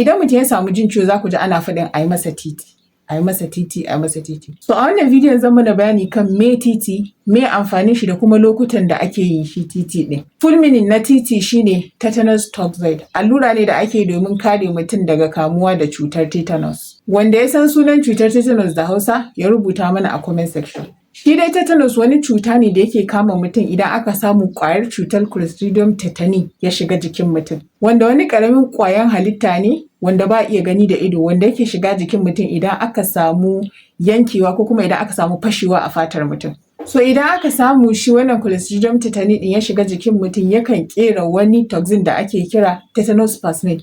Idan mutum ya samu jin ciwo, za ku ji ana faɗin a yi masa TT, a yi masa TT, a yi masa TT. So a wannan bidiyon zan mana bayani kan me TT, me amfanin shi, da kuma lokutan da ake yin shi TT ɗin. Full meaning na TT shine tetanus toxoid. Allura ne da ake yi domin kare mutum daga kamuwa da cutar tetanus. Wanda ya san sunan cutar tetanus da Hausa ya rubuta mana a comment section. Shi dai tetanus wani cuta ne da yake kama mutum idan aka samu ƙwayar cutar Clostridium tetani ya shiga jikin mutum. Wanda wani ƙaramin ƙwayan halitta ne wanda ba a iya gani da ido, wanda yake shiga jikin mutum idan aka samu yankewa ko kuma idan aka samu fashewa a fatar mutum. So idan aka samu shi wannan Clostridium tetani ɗin ya shiga jikin mutum, yakan ƙera wani toxin da ake kira tetanospasmin.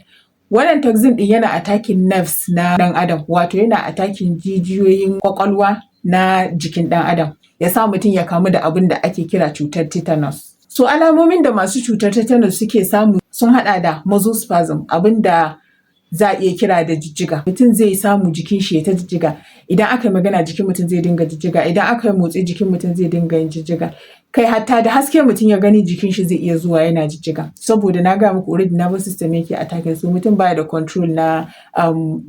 Wannan toxin ɗin yana attacking nerves na ɗan adam, wato yana attacking jijiyoyin ƙwaƙwalwa na jikin ɗan adam, ya sa mutum ya kamu da abin da ake kira cutar tetanus. So alamomin da masu cutar tetanus suke samu sun haɗa da muscle spasm, abin da za a iya kira da jijjiga. Mutum zai samu jikin shi ya ta jijjiga. Idan aka yi magana, jikin mutum zai dinga jijjiga, idan aka yi motsi, jikin mutum zai dinga yin jijjiga. Kai, hatta da haske mutum ya gani, jikin shi zai iya zuwa yana jijjiga. Saboda na gaya muku already, nervous system yake attacking, so mutum baya da control na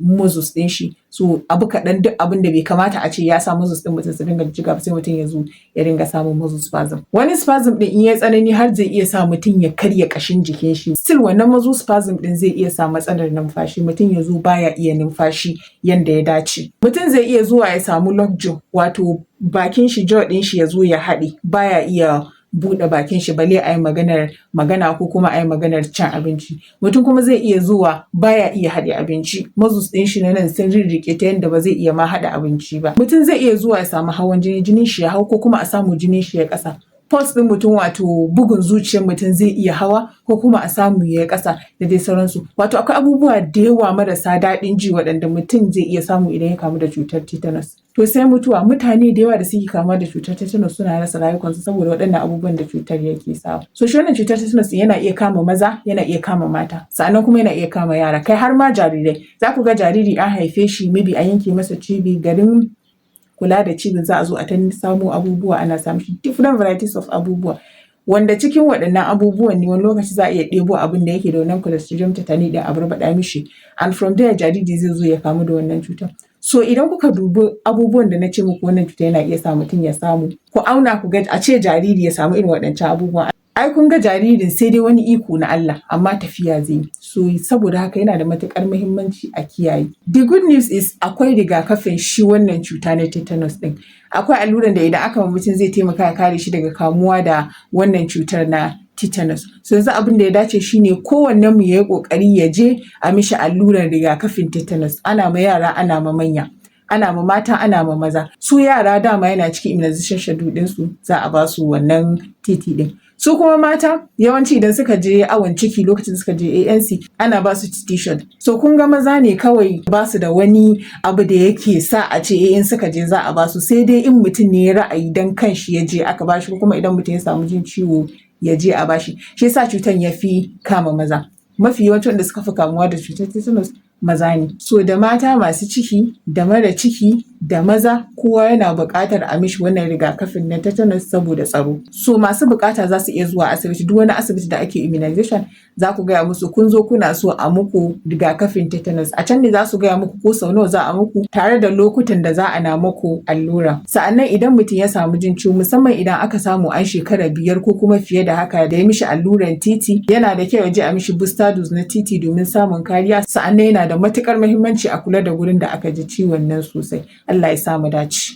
muscles ɗin shi. So abu kaɗan, duk abin da bai kamata a ce ya sa muscles ɗin mutum su dinga jijjiga ba, sai mutum ya zo ya dinga samun muscle spasm. Wani spasm ɗin in ya tsanani har zai iya sa mutum ya karya ƙashin jikin shi. Still, wannan muscle spasm ɗin zai iya sa matsalar numfashi, mutum ya zo baya iya numfashi yanda ya dace. Mutum zai iya zuwa ya samu lockjaw, wato bakin shi, jaw ɗin shi ya zo ya haɗe, baya iya buɗe bakin shi balle a yi maganar magana ko kuma a yi maganar cin abinci. Mutum kuma zai iya zuwa baya iya haɗe abinci, muscles ɗin shi na nan sun rirriƙe ta yanda ba zai iya ma haɗa abinci ba. Mutum zai iya zuwa ya samu hawan jini, jinin shi ya hau ko kuma a samu jinin shi ya ƙasa. Pulse ɗin mutum, wato bugun zuciyar mutum, zai iya hawa ko kuma a samu ya yi ƙasa, da dai sauransu. Wato akwai abubuwa da yawa marasa daɗin ji waɗanda mutum zai iya samu idan ya kamu da cutar tetanus. To sai mutuwa. Mutane da yawa da suke kamuwa da cutar tetanus suna rasa rayukansu saboda waɗannan abubuwan da cutar yake sawa. So shi wannan cutar tetanus yana iya kama maza, yana iya kama mata, sa'annan kuma yana iya kama yara, kai har ma jarirai. Za ku ga jariri an haife shi, maybe an yanke masa cibi, garin kula da cibin za a zo a ta samo abubuwa ana sa mishi, different varieties of abubuwa. Wanda cikin waɗannan abubuwan ne wani lokaci za a iya ɗebo abin da yake da wannan Clostridium tetani ɗin a barbaɗa mishi, and from there jariri zai zo ya kamu da wannan cutar. So idan kuka dubi abubuwan da na ce muku wannan cutar yana iya sa mutum ya samu, ku auna ku ga, a ce jariri ya samu irin waɗancan abubuwan, ai kun ga jaririn sai dai wani iko na Allah, amma tafiya zai yi. So saboda haka yana da matuƙar muhimmanci a kiyaye. The good news is akwai rigakafin shi wannan cuta na tetanus ɗin. Akwai alluran da idan aka ma mutum zai taimaka ya kare shi daga kamuwa da wannan cutar na tetanus. So yanzu abin da ya dace shine kowannen mu ya yi ƙoƙari ya je a mishi alluran rigakafin tetanus. Ana ma yara, ana ma manya, ana ma mata, ana ma maza. Su yara dama yana cikin immunization schedule ɗinsu, za a ba su wannan TT ɗin. Su kuma mata, yawanci idan suka je awon ciki, lokacin suka je ANC, ana ba su TT shot. So kun ga maza ne kawai ba su da wani abu da yake sa a ce in suka je za a ba su, sai dai in mutum ne ya ra'ayi dan kanshi ya je aka ba shi, ko kuma idan mutum ya samu jin ciwo ya je a bashi. Shi yasa cutan ya fi kama maza. Mafi yawancin wanda suka fi kamuwa da cutar tetanus maza ne. So da mata masu ciki da mara ciki da maza, kowa yana buƙatar a mishi wannan rigakafin na tetanus saboda tsaro. So masu buƙata za su iya zuwa asibiti, duk wani asibiti da ake immunization, za ku gaya musu kun zo kuna so a muku rigakafin tetanus. A can ne za su gaya muku ko sau nawa za a muku, tare da lokutan da za a na muku allura. Sa'annan idan mutum ya samu jin ciwo, musamman idan aka samu an shekara 5 ko kuma fiye da haka da ya mishi alluran TT, yana da kyau ya je a mishi booster dose na TT domin samun kariya. Sa'annan yana da matuƙar muhimmanci a kula da gurin da aka ji ciwon nan sosai. Allah ya sa mu dace.